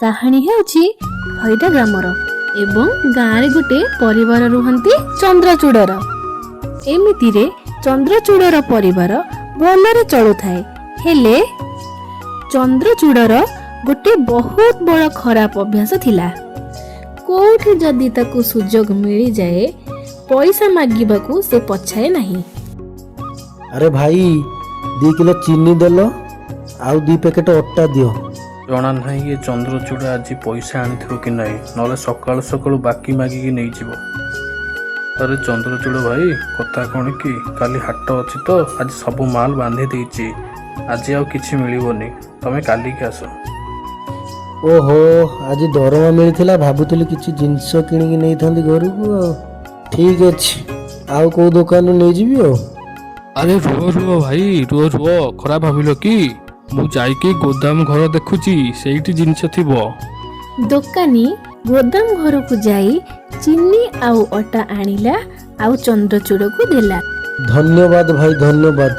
କାହାଣୀ ହେଉଛି ଖଇଟା ଗ୍ରାମର ଏବଂ ଗାଁରେ ଗୋଟେ ପରିବାର ରୁହନ୍ତି ଚନ୍ଦ୍ରଚୂଡ଼ର। ଏମିତିରେ ଚନ୍ଦ୍ରଚୂଡ଼ର ପରିବାର ଭଲରେ ଚଳୁଥାଏ। ହେଲେ ଚନ୍ଦ୍ରଚୂଡ଼ର ଗୋଟେ ବହୁତ ବଡ଼ ଖରାପ ଅଭ୍ୟାସ ଥିଲା। କୋଉଠି ଯଦି ତାକୁ ସୁଯୋଗ ମିଳିଯାଏ, ପଇସା ମାଗିବାକୁ ସେ ପଛାଏ ନାହିଁ। ଆରେ ଭାଇ, 2 କିଲୋ ଚିନି ଦେଲ ଆଉ 2 ପ୍ୟାକେଟ ଅଟା ଦିଅ। ଜଣା ନାହିଁ ଏ ଚନ୍ଦ୍ରଚୂଡ଼ ଆଜି ପଇସା ଆଣିଥିବ କି ନାହିଁ, ନହେଲେ ସକାଳୁ ସକାଳୁ ବାକି ମାଗିକି ନେଇଯିବ। ଆରେ ଚନ୍ଦ୍ରଚୂଡ଼ ଭାଇ, କଥା କ'ଣ କି, କାଲି ହାଟ ଅଛି ତ, ଆଜି ସବୁ ମାଲ ବାନ୍ଧି ଦେଇଛି। ଆଜି ଆଉ କିଛି ମିଳିବନି, ତମେ କାଲିକି ଆସ। ଓହୋ, ଆଜି ଦରମା ମିଳିଥିଲା, ଭାବୁଥିଲି କିଛି ଜିନିଷ କିଣିକି ନେଇଥାନ୍ତି ଘରକୁ। ଆଉ ଠିକ୍ ଅଛି, ଆଉ କେଉଁ ଦୋକାନରୁ ନେଇଯିବି ଆଉ। ଆରେ ରୁହ ରୁହ ଭାଇ, ରୁହ ରୁହ। ଖରାପ ଭାବିଲ କି? ମୁଁ ଯାଇକି ଗୋଦାମ ଘର ଦେଖୁଛି, ସେଇଠି ଜିନିଷ ଥିବ। ଦୋକାନୀ ଗୋଦାମ ଘରକୁ ଯାଇ ଚିନି ଆଉ ଅଟା ଆଣିଲା ଆଉ ଚନ୍ଦ୍ରଚୂଡ଼କୁ ଦେଲା। ଧନ୍ୟବାଦ ଭାଇ, ଧନ୍ୟବାଦ।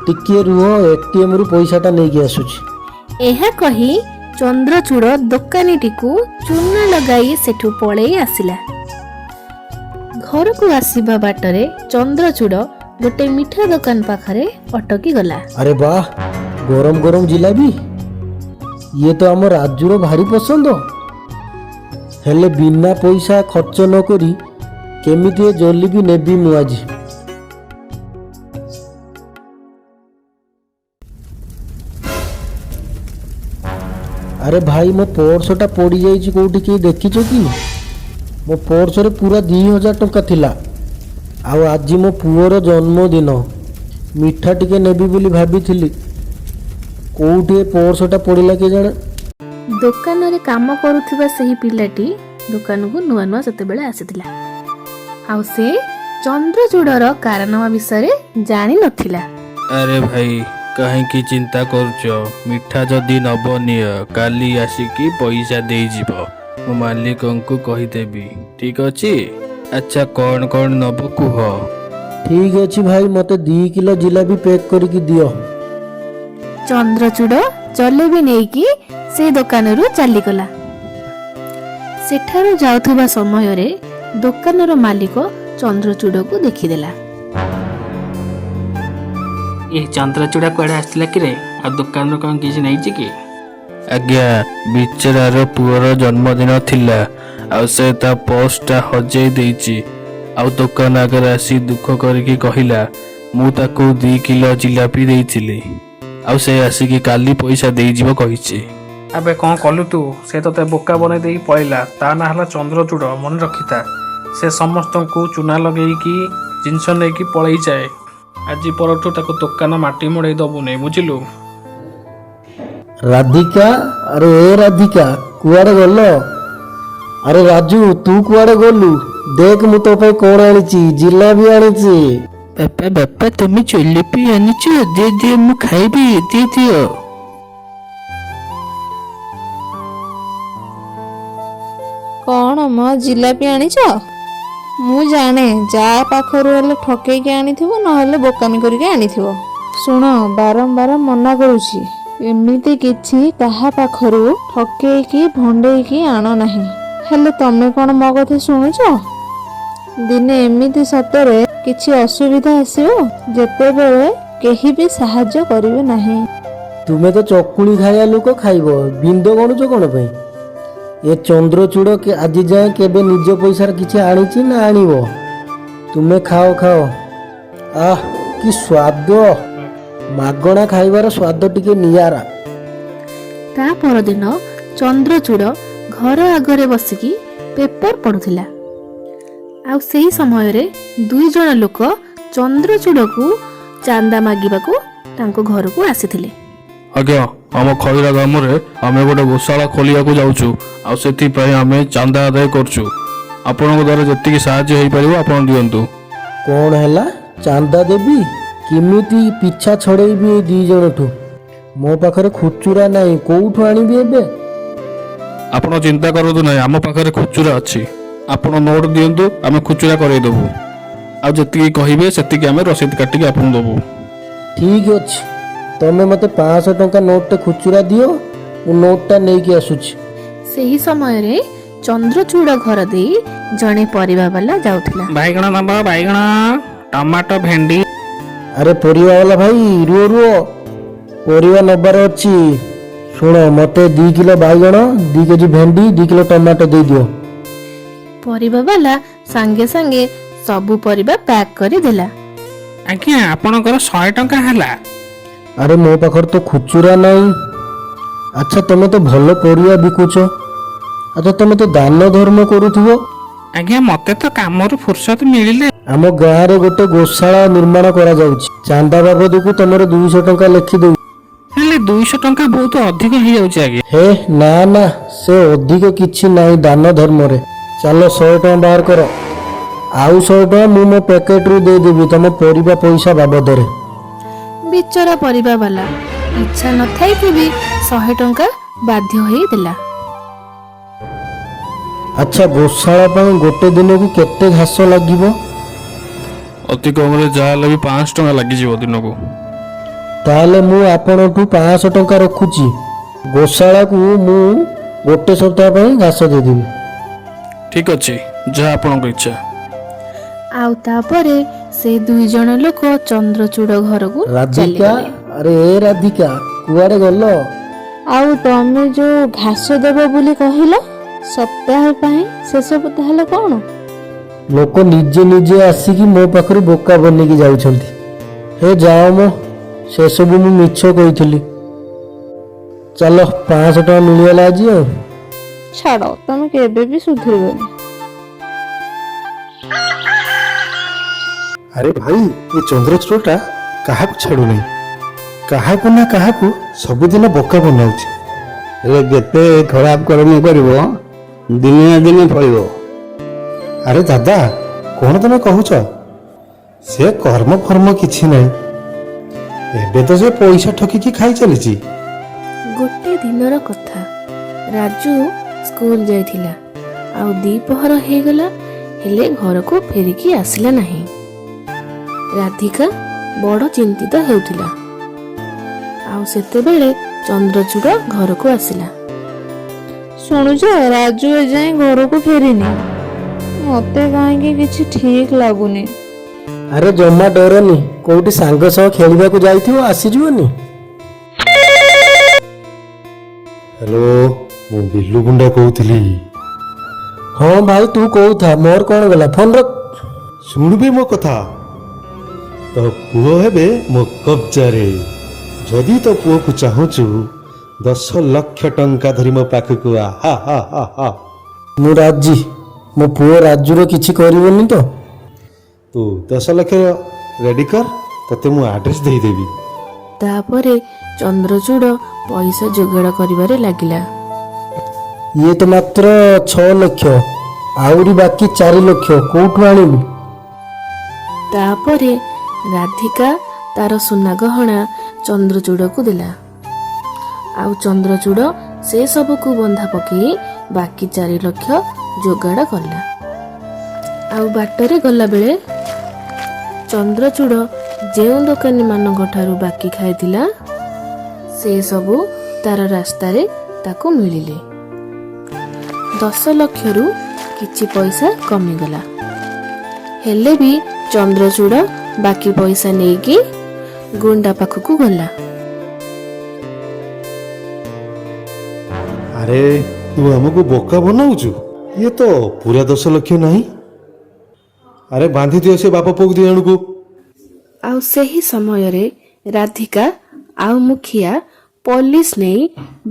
ଟିକିଏ ରୁହ, ଏଟିଏମ୍ରୁ ପଇସାଟା ନେଇକି ଆସୁଛି। ଏହା କହି ଚନ୍ଦ୍ରଚୂଡ଼ ଦୋକାନୀଟିକୁ ଚୂନା ଲଗାଇ ସେଠୁ ପଳେଇ ଆସିଲା। ଘରକୁ ଆସିବା ବାଟରେ ଚନ୍ଦ୍ରଚୂଡ଼ ଗୋଟେ ମିଠା ଦୋକାନ ପାଖରେ ଅଟକି ଗଲା। ଆରେ ବାহ, ଗରମ ଗରମ ଜିଲାପି! ଇଏ ତ ଆମ ରାଜୁର ଭାରି ପସନ୍ଦ। ହେଲେ ବିନା ପଇସା ଖର୍ଚ୍ଚ ନ କରି କେମିତି ଏ ଜଲିପି ନେବି ମୁଁ ଆଜି? ଆରେ ଭାଇ, ମୋ ପର୍ସଟା ପଡ଼ିଯାଇଛି କେଉଁଠି, କେହି ଦେଖିଛ କି? ମୋ ପର୍ସରେ ପୁରା 2000 ଟଙ୍କା ଥିଲା ଆଉ ଆଜି ମୋ ପୁଅର ଜନ୍ମଦିନ, ମିଠା ଟିକେ ନେବି ବୋଲି ଭାବିଥିଲି। କୋଉଠି ଏ ପର୍ସଟା ପଡ଼ିଲା କେଜାଣେ। ଦୋକାନରେ କାମ କରୁଥିବା ସେହି ପିଲାଟି ଦୋକାନକୁ ନୂଆ ନୂଆ ସେତେବେଳେ ଆସିଥିଲା ଆଉ ସେ ଚନ୍ଦ୍ରଚୂଡ଼ର କାରନାମା ବିଷୟରେ ଜାଣିନଥିଲା। ଆରେ ଭାଇ, କାହିଁକି ଚିନ୍ତା କରୁଛ? ମିଠା ଯଦି ନବ ନିଅ, କାଲି ଆସିକି ପଇସା ଦେଇଯିବ। ମୁଁ ମାଲିକଙ୍କୁ କହିଦେବି। ଠିକ ଅଛି? ଆଚ୍ଛା, କ'ଣ କ'ଣ ନବ କୁହ। ଠିକ୍ ଅଛି ଭାଇ, ମୋତେ 2 କିଲୋ ଜିଲାପି ପ୍ୟାକ୍ କରିକି ଦିଅ। ଚନ୍ଦ୍ରଚୂଡ଼ ଜଲେବି ନେଇକି ସେ ଦୋକାନରୁ ଚାଲିଗଲା। ସେଠାରୁ ଯାଉଥିବା ସମୟରେ ଦୋକାନର ମାଲିକ ଚନ୍ଦ୍ରଚୂଡ଼କୁ ଦେଖିଦେଲା। ଏ ଚନ୍ଦ୍ରଚୂଡ଼ା କୁଆଡ଼େ ଆସିଥିଲା କିରେ? ଆଉ ଦୋକାନରୁ କ'ଣ କିଛି ନେଇଛି କି? ଆଜ୍ଞା, ବିଚରାର ପୁଅର ଜନ୍ମଦିନ ଥିଲା ଆଉ ସେ ତା ପର୍ସଟା ହଜେଇ ଦେଇଛି ଆଉ ଦୋକାନ ଆଗରେ ଆସି ଦୁଃଖ କରିକି କହିଲା। ମୁଁ ତାକୁ 2 କିଲୋ ଜିଲାପି ଦେଇଥିଲି ଆଉ ସେ ଆସିକି କାଲି ପଇସା ଦେଇଯିବ କହିଛି। ଆବେ, କ'ଣ କଲୁ ତୁ? ସେ ତୋତେ ବୋକା ବନେଇ ଦେଇକି ପଳେଇଲା। ତା ନାଁ ହେଲା ଚନ୍ଦ୍ରଚୂଡ଼, ମନେ ରଖିଥା। ସେ ସମସ୍ତଙ୍କୁ ଚୁନା ଲଗେଇକି ଜିନିଷ ନେଇକି ପଳେଇ ଯାଏ। ଆଜି ପରଠୁ ତାକୁ ଦୋକାନ ମାଟି ମଡ଼େଇ ଦବୁନି, ବୁଝିଲୁ? ରାଧିକା, ଆରେ ଏ ରାଧିକା, କୁଆଡ଼େ ଗଲ? ଆରେ ରାଜୁ, ତୁ କୁଆଡ଼େ ଗଲୁ? ଦେଖ ମୁଁ ତୋ ପାଇଁ କ'ଣ ଆଣିଛି, ଜିଲାପି ଆଣିଛି। ବାପା ବାପା, ତମେ ଜଲେବି ଆଣିଛ? ଦିଅ ଦିଅ, ମୁଁ ଖାଇବି, ଦିଅ ଦିଅ। କ'ଣ ମ, ଜିଲାପି ଆଣିଛ? ମୁଁ ଜାଣେ, ଯାହା ପାଖରୁ ହେଲେ ଠକେଇକି ଆଣିଥିବ, ନହେଲେ ବୋକାମି କରିକି ଆଣିଥିବ। ଶୁଣ, ବାରମ୍ବାର ମନା କରୁଛି, ଏମିତି କିଛି କାହା ପାଖରୁ ଠକେଇକି ଭଣ୍ଡେଇକି ଆଣ ନାହିଁ। ହେଲେ ତମେ କ'ଣ ମୋ କଥା ଶୁଣୁଛ? ଦିନେ ଏମିତି ସତରେ କିଛି ଅସୁବିଧା ଆସିବ, ଯେତେବେଳେ କେହି ବି ସାହାଯ୍ୟ କରିବେ ନାହିଁ। ତୁମେ ତ ଚକୁଳି ଖାଇବା ଲୋକ, ଖାଇବ, ବିନ୍ଦ ଗଣୁଛ କ'ଣ ପାଇଁ? ଏ ଚନ୍ଦ୍ରଚୂଡ଼ ଆଜି ଯାଏଁ କେବେ ନିଜ ପଇସାରେ କିଛି ଆଣିଛି ନା ଆଣିବ? ତୁମେ ଖାଅ ଖାଅ। ଆହ, କି ସ୍ୱାଦ! ମାଗଣା ଖାଇବାର ସ୍ୱାଦ ଟିକେ ନିଆରା। ତା ପରଦିନ ଚନ୍ଦ୍ରଚୂଡ଼ ଘର ଆଗରେ ବସିକି ପେପର ପଢ଼ୁଥିଲା ଆଉ ସେହି ସମୟରେ ଦୁଇ ଜଣ ଲୋକ ଚନ୍ଦ୍ରଚୂଡ଼କୁ ଚାନ୍ଦା ମାଗିବାକୁ ତାଙ୍କ ଘରକୁ ଆସିଥିଲେ। ଆଜ୍ଞା, ଆମ ଖଇରା ଗ୍ରାମରେ ଆମେ ଗୋଟେ ଗୋଶାଳା ଖୋଲିବାକୁ ଯାଉଛୁ ଆଉ ସେଥିପାଇଁ ଆମେ ଚାନ୍ଦା ଆଦାୟ କରୁଛୁ। ଆପଣଙ୍କ ଦ୍ୱାରା ଯେତିକି ସାହାଯ୍ୟ ହେଇପାରିବ, ଆପଣ ଦିଅନ୍ତୁ। କ'ଣ ହେଲା? ଚାନ୍ଦା ଦେବି କେମିତି? ପିଛା ଛଡ଼େଇବି ଏ ଦି ଜଣଠୁ? ମୋ ପାଖରେ ଖୁଚୁରା ନାହିଁ, କୋଉଠୁ ଆଣିବି ଏବେ? ଆପଣ ଚିନ୍ତା କରନ୍ତୁ ନାହିଁ, ଆମ ପାଖରେ ଖୁଚୁରା ଅଛି। ଆପଣ ନୋଟ୍ ଦିଅନ୍ତୁ, ଆମେ ଖୁଚୁରା କରେଇଦେବୁ ଆଉ ଯେତିକି କହିବେ ସେତିକି ଆମେ ରସିଦ କାଟିକି ଆପଣଙ୍କୁ ଦେବୁ। ଠିକ୍ ଅଛି, ତମେ ମୋତେ 500 ଟଙ୍କା ନୋଟଟେ ଖୁଚୁରା ଦିଅ, ମୁଁ ନୋଟଟା ନେଇକି ଆସୁଛି। ସେହି ସମୟରେ ଚନ୍ଦ୍ରଚୂଡ଼ ଘର ଦେଇ ଜଣେ ପରିବାବାଲା ଯାଉଥିଲା। ବାଇଗଣ ନବ? ବାଇଗଣ, ଟମାଟୋ, ଭେଣ୍ଡି। ଆରେ ପରିବାବାଲା ଭାଇ, ରୁହ ରୁହ, ପରିବା ନେବାର ଅଛି। ଶୁଣ, ମୋତେ 2 କିଲୋ ବାଇଗଣ, 2 କେଜି ଭେଣ୍ଡି, 2 କିଲୋ ଟମାଟୋ ଦେଇଦିଅ। ପରିବାବାଲା ସାଙ୍ଗେ ସାଙ୍ଗେ ସବୁ ପରିବା ପ୍ୟାକ୍ କରିଦେଲା। ଆଜ୍ଞା, ଆପଣଙ୍କର 100 ଟଙ୍କା ହେଲା। ଆରେ, ମୋ ପାଖରେ ତ ଖୁଚୁରା ନାହିଁ। ଆଚ୍ଛା, ତମେ ତ ଭଲ ପରିବା ବିକୁଛ। ଆଚ୍ଛା, ତମେ ତ ଦାନ ଧର୍ମ କରୁଥିବ? ଆଜ୍ଞା, ମତେ ତ କାମରୁ ଫୁର୍ସତ ମିଳିଲେ। ଆମ ଗାଁରେ ଗୋଟେ ଗୋଶାଳା ନିର୍ମାଣ କରାଯାଉଛି। ଚାନ୍ଦା ବାବଦକୁ ତମର 200 ଟଙ୍କା ଲେଖିଦେଉ। ହେଲେ 200 ଟଙ୍କା ବହୁତ ଅଧିକ ହେଇଯାଉଛି ଆଜ୍ଞା। ହେ ନା ନା, ସେ ଅଧିକ କିଛି ନାହିଁ ଦାନ ଧର୍ମରେ। ଚାଲ, 100 ଟଙ୍କା ବାହାର କର। ଆଉ 100 ଟଙ୍କା ମୁଁ ମୋ ପ୍ୟାକେଟରୁ ଦେଇଦେବି ତମ ପରିବା ପଇସା ବାବଦରେ। ବିଚରା ପରିବାବାଲା ଇଚ୍ଛା ନଥାଇକି ବି 100 ଟଙ୍କା ବାଧ୍ୟ ହେଇ ଦେଲା। ଆଚ୍ଛା, ଗୋଶାଳା ପାଇଁ ଗୋଟେ ଦିନକୁ କେତେ ଘାସ ଲାଗିବ? ଅତି କମରେ ଯାହା ହେଲେ ବି 500 ଟଙ୍କା ଲାଗିଯିବ ଦିନକୁ। ତାହେଲେ ମୁଁ ଆପଣଠୁ 500 ଟଙ୍କା ରଖୁଛି। ଗୋଶାଳାକୁ ମୁଁ ଗୋଟେ ସପ୍ତାହ ପାଇଁ ଘାସ ଦେଇଦେବି। ଠିକ୍ ଅଛି, ଯାହା ଆପଣଙ୍କ ଇଚ୍ଛା। ଆଉ ତାପରେ ସେ ଦୁଇ ଜଣ ଲୋକ ଚନ୍ଦ୍ରଚୂଡ଼ ଘରକୁ ରାଧିକା! ଚାଲିଗଲେ। ଆରେ ଏ ରାଧିକା, କୁଆଡେ ଗଲ? ଆଉ ତମେ ଯୋଉ ଘାସ ଦେବ ବୋଲି କହିଲ ସପ୍ତାହ ପାଇଁ, ସେସବୁ ତାହେଲେ କ'ଣ? ଲୋକ ନିଜେ ନିଜେ ଆସିକି ମୋ ପାଖରୁ ବୋକା ବନେଇକି ଯାଉଛନ୍ତି। ହେ ଯାଅ ମ, ସେସବୁ ମୁଁ ମିଛ କହିଥିଲି। ଚାଲ, 500 ଟଙ୍କା ମିଳିଗଲା ଆଜି ଆଉ। ଛାଡ଼, ତମେ କେବେ ବି ସୁଧୁରିବନି। ଆରେ ଭାଇ, ଏ ଚନ୍ଦ୍ରଚୂଡ଼ଟା କାହାକୁ ଛାଡୁନାହିଁ। କାହାକୁ ନା କାହାକୁ ସବୁଦିନ ବୋକା ବନାଉଛି। ହେଲେ ଯେତେ ଖରାପ କର୍ମ କରିବ, ଦିନେ ନା ଦିନେ ଫଳିବ। ଆରେ ଦାଦା, କଣ ତମେ କହୁଛ? ସେ କର୍ମ ଫର୍ମ କିଛି ନାହିଁ। ଏବେ ତ ସେ ପଇସା ଠକିକି ଖାଇ ଚାଲିଛି। ଗୋଟେ ଦିନର କଥା, ରାଜୁ ସ୍କୁଲ ଯାଇଥିଲା ଆଉ ଦ୍ୱିପହର ହେଇଗଲା, ହେଲେ ଘରକୁ ଫେରିକି ଆସିଲା ନାହିଁ। ରାଧିକା ବଡ଼ ଚିନ୍ତିତ ହେଉଥିଲା। ଆଉ ସେତେବେଳେ ଚନ୍ଦ୍ରଚୂଡ଼ ଘରକୁ ଆସିଲା। ଶୁଣୁଛ, ରାଜୁ ଏଯାଏଁ ଘରକୁ ଫେରିନି। ମତେ କାହିଁକି କିଛି ଠିକ ଲାଗୁନି। ଆରେ ଜମା ଡରନି। କୋଉଠି ସାଙ୍ଗ ସହ ଖେଳିବାକୁ ଯାଇଥିବ, ଆସିଯିବନି। ହ୍ୟାଲୋ, ମୁଁ ବିଲୁ ଗୁଣ୍ଡା କହୁଥିଲି। ହଁ ଭାଇ, ତୁ କହୁଥା, ମୋର କଣ ଗଲା? ଫୋନ ରଖ। ଶୁଣିବି ମୋ କଥା। ତୋ ପୁଅ ହେବେ ମୋ କବ୍ଜାରେ। ଯଦି ତୋ ପୁଅକୁ ଚାହୁଁଛୁ, 10 ଲକ୍ଷ ଟଙ୍କା ଧରି ମୋ ପାଖକୁ ଆ। ହା ହା ହା ହା। ମୁଁ ରାଜି। ମୋ ପୁଅ ରାଜୁର କିଛି କରିବନି ତ? ତୁ 10 ଲକ୍ଷ ରେଡି କର, ତତେ ମୁଁ ଆଡ୍ରେସ୍ ଦେଇଦେବି। ତାପରେ ଚନ୍ଦ୍ରଚୂଡ଼ ପଇସା ଯୋଗାଡ଼ କରିବାରେ ଲାଗିଲା। ଇଏ ତ ମାତ୍ର 6 ଲକ୍ଷ, ଆହୁରି ବାକି 4 ଲକ୍ଷ କୋଉଠୁ ଆଣିବି? ତାପରେ ରାଧିକା ତାର ସୁନା ଗହଣା ଚନ୍ଦ୍ରଚୂଡ଼କୁ ଦେଲା। ଆଉ ଚନ୍ଦ୍ରଚୂଡ଼ ସେ ସବୁକୁ ବନ୍ଧା ପକେଇ ବାକି 4 ଲକ୍ଷ ଯୋଗାଡ଼ କଲା। ଆଉ ବାଟରେ ଗଲାବେଳେ ଚନ୍ଦ୍ରଚୂଡ଼ ଯେଉଁ ଦୋକାନୀମାନଙ୍କ ଠାରୁ ବାକି ଖାଇଥିଲା, ସେ ସବୁ ତାର ରାସ୍ତାରେ ତାକୁ ମିଳିଲେ। 10 ଲକ୍ଷରୁ କିଛି ପଇସା କମିଗଲା। ହେଲେ ବି ଚନ୍ଦ୍ରଚୂଡ଼ ବାକି ପଇସା ନେଇକି ଗୁଣ୍ଡା ପାଖକୁ ଗଲା। ଆରେ, ତୁ ଆମକୁ ବୋକା ବନାଉଛୁ? ଇଏ ତ ପୁରା 10 ଲକ୍ଷ ନାହିଁ। ଆରେ, ବାନ୍ଧି ଦିଅ ସେ ବାପ ପୁଅକୁ ଦି ଜଣକୁ। ଆଉ ସେହି ସମୟରେ ରାଧିକା ଆଉ ମୁଖିଆ ପୋଲିସ ନେଇ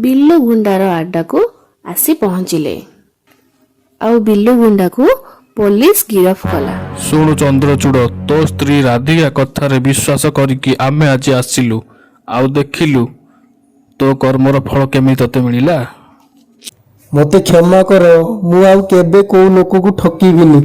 ବିଲୁ ଗୁଣ୍ଡାର ଆଡ୍ଡାକୁ ଆସି ପହଞ୍ଚିଲେ। ଆଉ ବିଲୁ ଗୁଣ୍ଡାକୁ ପୋଲିସ ଗିରଫ କଲା। ଶୁଣୁ ଚନ୍ଦ୍ରଚୂଡ଼, ତୋ ସ୍ତ୍ରୀ ରାଧିକା କଥାରେ ବିଶ୍ୱାସ କରିକି ଆମେ ଆଜି ଆସିଲୁ ଆଉ ଦେଖିଲୁ ତୋ କର୍ମର ଫଳ କେମିତି ତୋତେ ମିଳିଲା। ମୋତେ କ୍ଷମା କର। ମୁଁ ଆଉ କେବେ କୋଉ ଲୋକକୁ ଠକିବିନି।